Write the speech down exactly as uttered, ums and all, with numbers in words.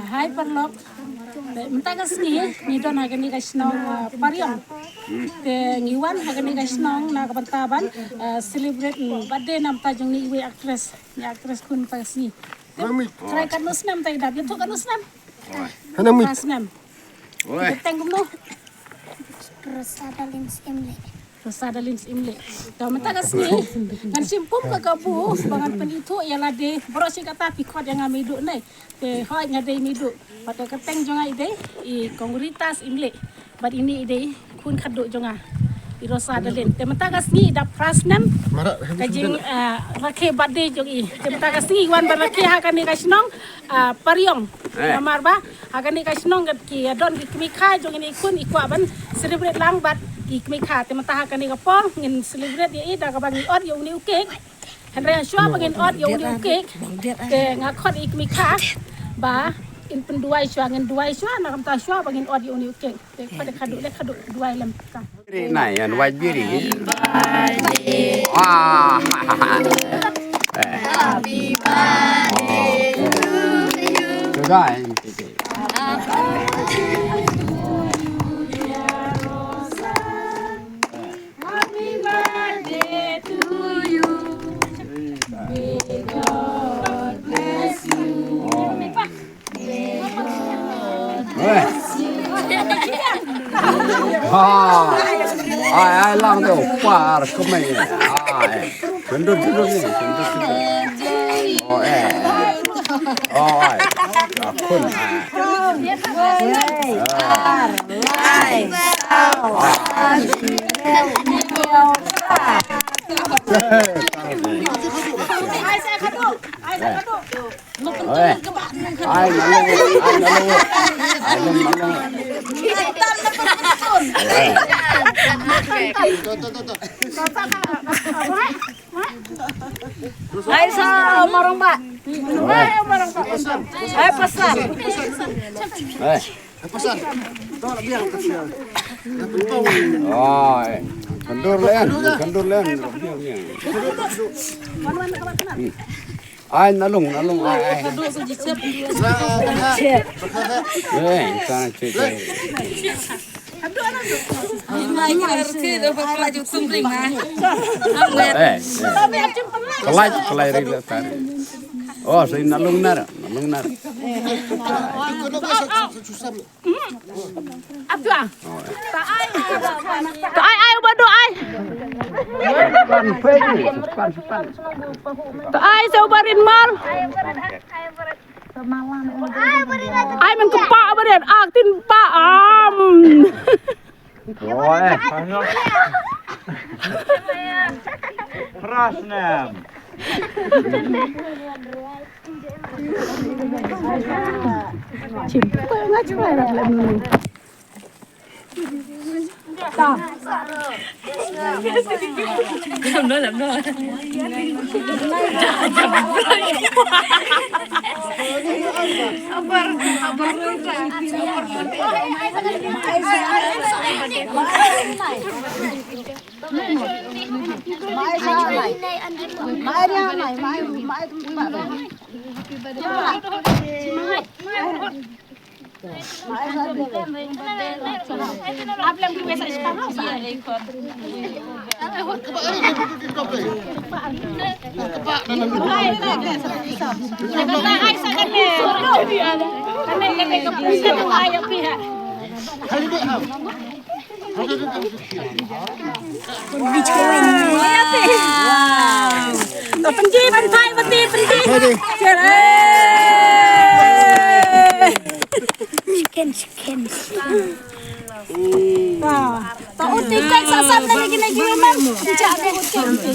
Hai paralok. Te mynta ka sngi ngi don ha kane ka shnong, ah, Pariong. Te ngi wan ha kane ka shnong na ka bynta ban, ah, celebrate, mm, birthday na bynta jong ine i wei actress. Ine i actress khun mynta ka sngi. Te trai katno snem te i dap, ïathuh katno snem? Hana mit. Phra snem. Te kyrteng kumno? Rosa Dalin Syiemlieh. Rosa Dalin Syiemlieh. To mynta ka sngi ngan shim pum ka kabu ba ngan pynithuh ïa lade. Baroh shi katta phi khot ïa nga Meiduh ne. Te hooid nga dei Meiduh. Bad ka kyrteng jong nga i dei i Kong Rita Syiemlieh. Bad ine i dei khun khadduh jong nga i Rosa Dalin. Te mynta ka sngi i dap phra snem. Ka jing, ah, rakhe birthday jong i. Te mynta ka sngi i wan ban rakhe ha kane ka shnong, ah, Pariong. Namar ba ha kane ka shnong ki don ki kmie kha jong ine i khun, i kwah ban celebrate lang bad ki kmie kha. Te mynta ha kane ka por ngin celebrate ïa i da kaba ngi ot ïa une u cake. Hynrei shuwa ba ngin ot ïa une u cake te nga khot ïa i kmie kha ba in pynduwai shuwa, ngin duwai shuwa na ka bynta shuwa ba ngin ot ïa une u cake. Te khot ïa khadduh, ïa khadduh duwai lem ka. Biri na, ïa, wai biri. Ah. Happy birthday to you. Sudah, eh. Happy birthday to you. May God bless you. Weh. Ha. Ai, ai, lang tu, par kemai. Ai. Kendor, kendor ni, kendor, kendor. Oh, eh, eh. Oh, ai. Akun, ai. Ah. Ai, sa kadu. Ai, sa kadu. Ai, nalung, ai, nalung. Ai, nalung, nalung. Ai, sa marang ba. Ai, marang ba. Ai, pasal. Ai. Ai. Kendur len, kendur len. Ai, nalung, nalung, ai, ai. Eh, sana cek, cek. Eh, eh. Kelai, kelai ri le tari. Oh, si nalung nar, nalung nar. Abdua. Ta ai. Ta ai, ai, uba duk ai. Supan, supan, supan. Ta ai, sa uba rin mal. Ai, men kempa uba rin. Ak tin pa am. Oi. Prasnam. To pynji, pynthai, pynthai, pynthai. Chicken, chicken. Ta, ta uti kai sa sa na lagi lagi mam. Cha be uti.